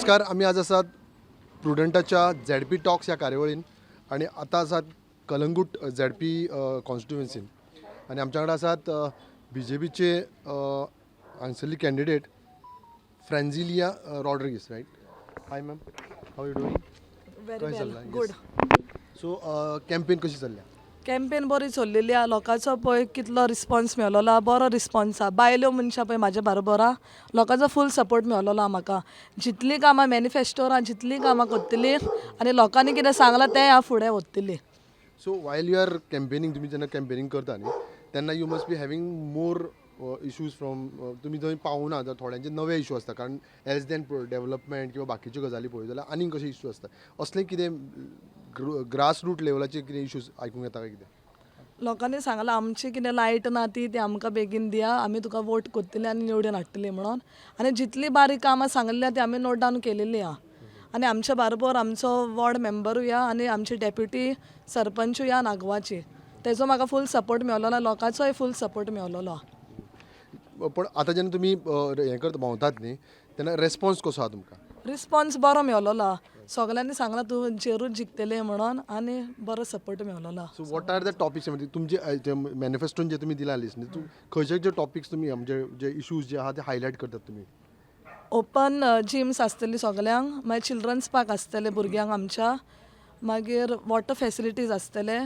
नमस्कार. आमी आज आसात प्रुडंटाच्या झेडपी टॉक्स ह्या कार्यावळीन आनी आतां आसात कलंगूट झेडपी कॉन्स्टिट्युएन्सीन आनी आमच्या वांगडा आसात बीजेपीचे हांगसरली candidate फ्रेंजिलिया Rodrigues. Right, hi ma'am, how you doing? Very कशें वेल. चल्लां? गुड. सो कॅम्पेन कशी चल्ल्या? कॅम्पेन बरी चल्लेली आहा. लोकांचो पळय कितलो रिस्पॉन्स मेळलोलो आहा. बरो रिस्पॉन्स आहा. बायल्यो मनशां पळय म्हाजे बरोबर आहा. लोकांचो फूल सपोर्ट मेळलोलो आहा म्हाका. जितलीं कामां मॅनिफेस्टोर आहा, जितलीं कामां करतलीं आनी लोकांनी कितें सांगलां तें हांव फुडें व्हरतलीं. So while you are campaigning, तुमी जेन्ना कॅम्पेनींग करता न्ही, तेन्ना you must be having more issues from तुमी जंय पावना जाल्यार थोड्यांचे नवे इशू आसता, कारण एज देन डेव्हलपमेंट किंवा बाकीच्यो गजाली पळयत जाल्यार आनीक कशे इशू आसता. असले कितें ग्रास रूट लेवलाचे कितें इशूज आयकूंक येता काय कितें? लोकांनी सांगलां, आमची कितें लायट ना ती ती आमकां बेगीन दिया, आमी तुका वोट करतली आनी निवडून हाडटली म्हणून. आनी जितली बारीक कामां सांगलेली आहा ती आमी नोट डावन केलेली आहा. आनी आमच्या बरोबर आमचो वॉर्ड मेंबरूय आहा आनी आमची डेप्युटी सरपंचूय आहा नागवाची. तेजो म्हाका फूल सपोर्ट मेळलोलो, लोकांचोय फूल सपोर्ट मेळलोलो आहा. पण आतां जेन्ना तुमी हें करता, भोंवतात न्ही, तेन्ना रेस्पॉन्स कसो आहा तुमकां? रिस्पॉन्स बरो मेळलोलो आहा. सगल्यांनी सांगलां, तूं जेरूच जिखतलें म्हणून आनी बरो सपोर्ट मेळलोलो आहा. So what are the topics, म्हणजे तुमचे मॅनिफेस्टोन जे तुमी दिला लिस्ट न्ही, खंयचे जे टॉपिक्स तुमी म्हणजे जे इशूज जे आहा ते हायलायट करतात तुमी? ओपन जिम्स आसतली सगल्यांक, मागीर चिल्ड्रन्स पार्क आसतले भुरग्यांक आमच्या, मागीर वॉटर फेसिलिटीज आसतले,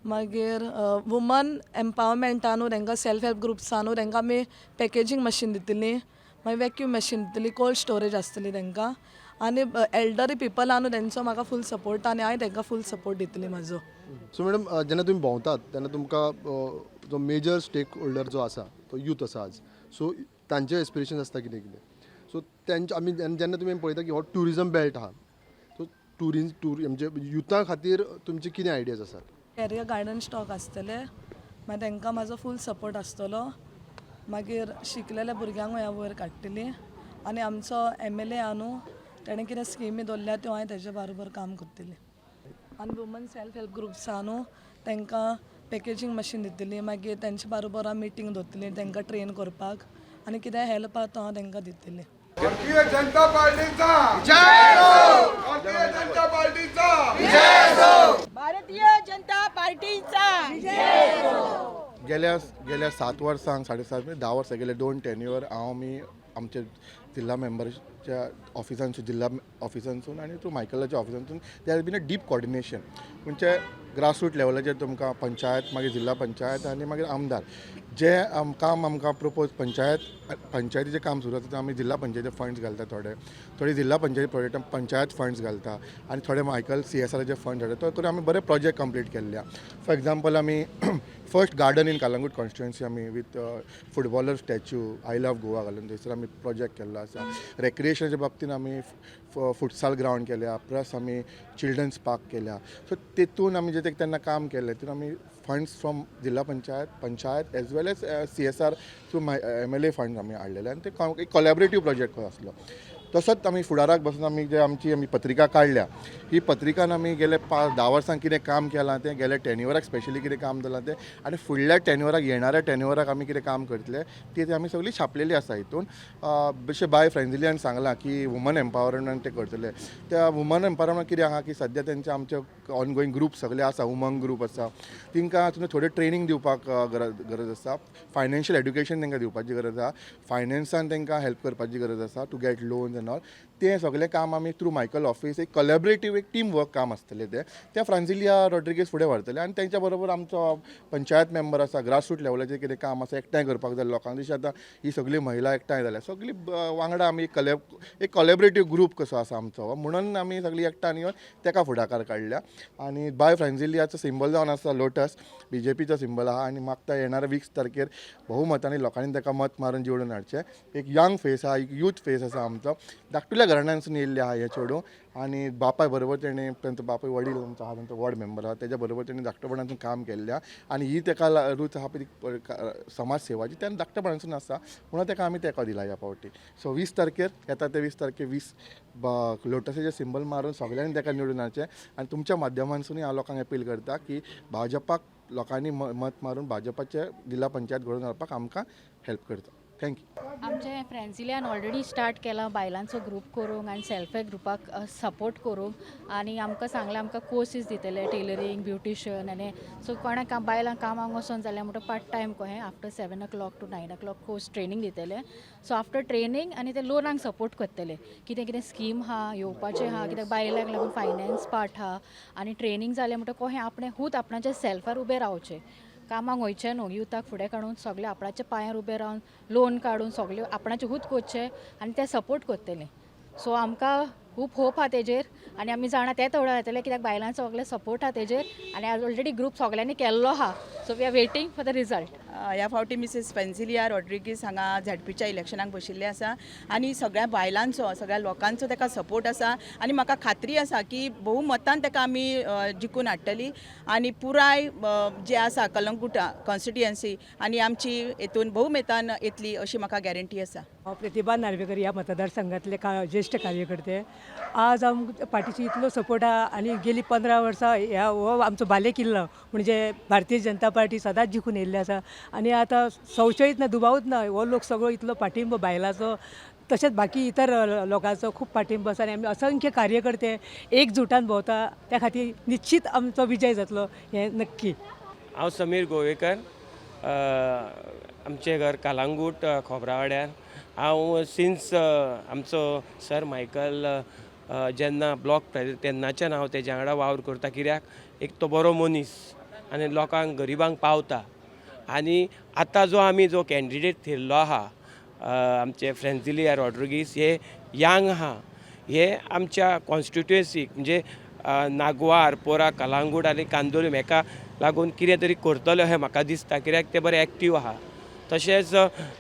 मागीर वुमन एम्पावरमेंटानू तांकां सेल्फ हेल्प ग्रुप्सानू तांकां आमी पॅकेजींग मशीन दितली, मागीर वॅक्यूम मशीन दितली, कोल्ड स्टोरेज आसतली तांकां. आनी एल्डरी पिपला न्हू, तेंचो म्हाका फूल सपोर्ट आनी हांवें तांकां फूल सपोर्ट दितली म्हाजो. सो मॅडम, जेन्ना तुमी भोंवतात तेन्ना तुमकां जो मेजर स्टेक होल्डर जो आसा तो यूथ आसा आज. सो तांचे एस्पिरेशन आसता कितें कितें. सो तेंचे आमी जेन्ना तुमी पळयता की हो ट्युरिजम बेल्ट आहा, सो टुरिज टूर म्हणजे युथा खातीर तुमचे कितें आयडियाज आसात? कॅरियर गायडन्स टॉक आसतले, मागीर तांकां म्हाजो फूल सपोर्ट आसतलो. मागीर शिकलेल्या भुरग्यांकूय हांव वयर काडटली आनी आमचो एमएलए आहा न्हू, तेणें कितें स्किमी दवरल्या त्यो हांवें तेजे बरोबर काम करतली. आनी वुमन सेल्फ हेल्प ग्रुप्स आहा न्हू, तांकां पॅकेजींग मशीन दितली, मागीर तेंचे बरोबर हांव मिटींग दवरतली तांकां ट्रेन करपाक आनी कितें हेल्प आहा तो हांव तांकां दितली. भारतीय जनता पार्टीचा जय हो. भारतीय जनता पार्टीचा भारतीय जनता पार्टीचा. गेल्या गेल्या 7 वर्सांक, 7.5 म्हणजे 10 वर्सां, गेले दोन टेन्युअर हांव आमी आमचे जिल्हा मेंबरच्या ऑफिसांसून, जिल्हा ऑफिसांसून आनी थ्रू मायकलाच्या ऑफिसांसून there been a deep coordination. म्हणजे ग्रासरूट लेवलाचेर तुमकां पंचायत, मागीर जिल्हा पंचायत आनी मागीर आमदार, जे काम आमकां प्रपोज पंचायतीचें काम सुरू आसा, आमी जिल्हा पंचायती फंड्स घालता थोडे थोडे, जिल्हा पंचायती प्रोजेक्टान पंचायत फंड्स घालता आनी थोडे मायकल सीएसआराचे फंड्स हाडटा. तो करून आमी बरे प्रोजेक्ट कंप्लीट केल्ले आहा. फॉर एग्जाम्पल, आमी first garden in Calangute constituency आमी with footballer statue, "I love Goa" घालून थंयसर आमी प्रोजेक्ट केल्लो आसा. रेक्रिएशनाच्या बाबतीन आमी फुटसाल ग्रावंड केल्या, प्लस आमी चिल्ड्रन्स पार्क केल्या. सो तेतून आमी जे तेन्ना काम केलें, तितून आमी फंड्स फ्रॉम जिल्हा panchayat, panchayat as well as CSR through my MLA fund आमी हाडलेले आनी ते एक कॉलेबरेटीव प्रोजेक्ट कसो आसलो. तसोच आमी फुडाराक बसून आमी जे आमची आमी पत्रिका काडल्या, ही पत्रिकान आमी गेले 5-10 वर्सां कितें काम केलां तें, गेल्या टेन्युअराक स्पेशली कितें काम जालां तें आनी फुडल्या टेन्युअराक, येणाऱ्या टेन्युअराक आमी कितें काम करतले ती आमी सगळी छापलेली आसा हितून. जशें बाय फ्रेंजिलियान सांगलां की वुमन एम्पावरमेंट ते करतले, त्या वुमन एम्पावरमेंट कितें आहा की सद्या तेंचे आमचे ऑनगोईंग ग्रूप सगळे आसा, उमंग ग्रूप आसा, तांकां तुमी थोडें ट्रेनींग दिवपाक गरज आसा. फायनान्शियल एड्युकेशन तांकां दिवपाची गरज आसा. फायनान्सान तांकां हेल्प करपाची गरज आसा to get loans and all. तें सगळें काम आमी थ्रू मायकल ऑफिस एक कॉलेबरेटीव, एक टीम वर्क काम आसतलें. तें त्या फ्रांजिलिया रॉड्रिगीस फुडें व्हरतले आनी तेंच्या बरोबर आमचो पंचायत मेंबर आसा. ग्रासरूट लेवलाचेर कितें काम आसा, एकठांय करपाक जाय लोकांक. जशें आतां ही सगळी महिला एकठांय जाल्या, सगळी वांगडा आमी एक कॉलेबरेटीव ग्रूप कसो आसा आमचो, म्हणून आमी सगळी एकठांय येवन तेका फुडाकार काडल्या. आनी बाय फ्रांजिलियाचो सिंबल जावन आसा लोटस, बीजेपीचो सिंबल आहा आनी मागता येणाऱ्या 20 तारखेर बहुमतांनी लोकांनी ताका मत मारून निवडून हाडचें. एक यंग फेस आहा, एक यूथ फेस आसा आमचो. धाकटुल्या घराण्यांसून येयल्ले आहा हे चेडूं आनी बापाय बरोबर तेणें, तांचो बापूय वडील आमचो आहा, तांचो वॉर्ड मेंबर आहा, तेज्या बरोबर तेणें धाकटेपणासून काम केल्लें आहा आनी ही तेका रूच आहा पळय ती समाज सेवाची, तेन्ना धाकटेपणासून आसा म्हणून तेका आमी तेंको दिला ह्या फावटी. सो 20 तारखेर येता ते 20 तारखेर 20 लोटसाचें सिंबल मारून सगळ्यांनी तेका निवडून हाडचें. आनी तुमच्या माध्यमांतसूनय हांव लोकांक अपील करता की भाजपाक लोकांनी मत मारून भाजपाचे जिल्हा पंचायत घडोवन हाडपाक आमकां हेल्प करता. Thank you. आमचे फ्रेंझिल्यान ऑलरेडी स्टार्ट केला बायलांचो ग्रूप करूंक आनी सेल्फ हेल्प ग्रुपाक सपोर्ट करूंक आनी आमकां सांगलें आमकां कोर्सीस दितले, टेलरींग, ब्युटिशन आनी सो कोणाक बायलांक कामाक वचोन जाल्यार म्हणटा पार्ट टायम कहें after 7 o'clock to 9 o'clock course training दितले. सो आफ्टर ट्रेनींग आनी ते लोनाक सपोर्ट करतले. कितें कितें स्कीम आहा येवपाचें आहा, कित्याक बायलांक लागून फायनान्स पार्ट आहा आनी ट्रेनींग जालें म्हणटा कहें आपणें खूद आपणाच्या सेल्फार उबें रावचें, कामाक वयचें न्हू. युथाक फुडें काडून सगळें आपणाच्या पांयार उबें रावन लोन काडून सगळें आपणाचें खूद करचें आनी ते सपोर्ट करतले. सो आमकां खूब होप आहा तेजेर आनी आमी जाणा ते थोडे जातले, कित्याक बायलांचो सगळे सपोर्ट आहा तेजेर आनी आज ऑलरेडी ग्रूप सगळ्यांनी केल्लो आहा. So we are waiting for the result. ह्या फावटी मिसेस पेन्सिलिया रॉड्रिगीस हांगा झेडपीच्या इलेक्शनाक बशिल्ले आसा आनी सगळ्या बायलांचो, सगळ्या लोकांचो ताका सपोर्ट आसा आनी म्हाका खात्री आसा की बहुमतान ताका आमी जिखून हाडटली आनी पुराय जे आसा कलंगूटा कॉन्स्टिट्युएन्सी आनी आमची हेतून बहुमतान येतली अशी म्हाका गॅरंटी आसा. हांव प्रतिभा नार्वेकर, ह्या मतदारसंघातले का ज्येश्ठ कार्यकर्ते. आज आमकां पार्टीची इतलो सपोर्ट आहा आनी गेली 15 वर्सां ह्या हो आमचो बाले किल्लो म्हणजे भारतीय जनता पार्टी सदांच जिखून येयल्ली आसा आनी आतां संशयच ना, दुबावूच ना, हो लोक सगळो इतलो पाठिंबो बायलांचो तशेंच बाकी इतर लोकांचो खूब पाठिंबो आसा आनी आमी असंख्य कार्यकर्ते एकजुटान भोंवता. त्या खातीर निश्चीत आमचो विजय जातलो हें नक्की. हांव समीर गोवेकर, आमचें घर कालांगूट, खोबरावाड्यार. हांव सिन्स आमचो सर मायकल जेन्ना ब्लॉक प्रेजिडेंट तेन्नाच्यान हांव तेज्या वांगडा वावर करता, कित्याक एक तो बरो मनीस आनी लोकांक, गरिबांक पावता. आनी आतां जो आमी जो कॅन्डिडेट थेयल्लो आहा, आमचे फ्रेंझिलिया रॉड्रिगीस, हे यांग आहा. हे आमच्या कॉन्स्टिट्युएन्सीक म्हणजे नागवा, आरपोरा, कलांगूट आनी कांदोलीम हेका लागून कितें तरी करतले अशें म्हाका दिसता, कित्याक ते बरे एक्टीव आहा. तशेंच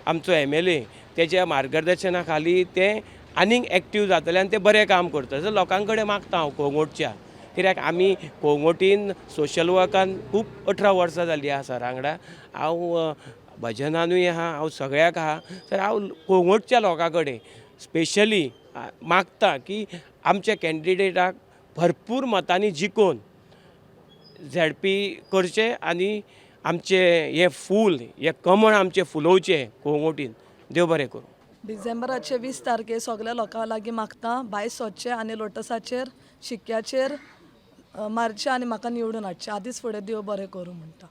आमचो एमएलए, तेज्या मार्गदर्शना खाली ते आनीक एक्टीव जातले आनी ते बरें काम करतले. सो लोकां कडेन मागता हांव कोंगोटच्या, कित्याक आमी कोंगोटीन सोशल वर्कान खूब 18 वर्सां जालीं आसा सरा वांगडा. हांव भजनानूय आहा, हांव सगळ्याक आहा. तर हांव कोंगोटच्या लोकां कडेन स्पेशली मागता की आमच्या कॅन्डिडेटाक भरपूर मतांनी जिखोवन झेडपी करचें आनी आमचें हें फूल, हें कमळ आमचें फुलोवचें कोंगोटीन. देव बरें करूं. डिसेंबराचे 20 तारखेर सगल्या लोकां लागीं मागता, भायर सरचें आनी लोटसाचेर शिक्क्याचेर मारचें आनी म्हाका निवडून हाडचें. आदींच फुडें देव बरें करूं म्हणटा.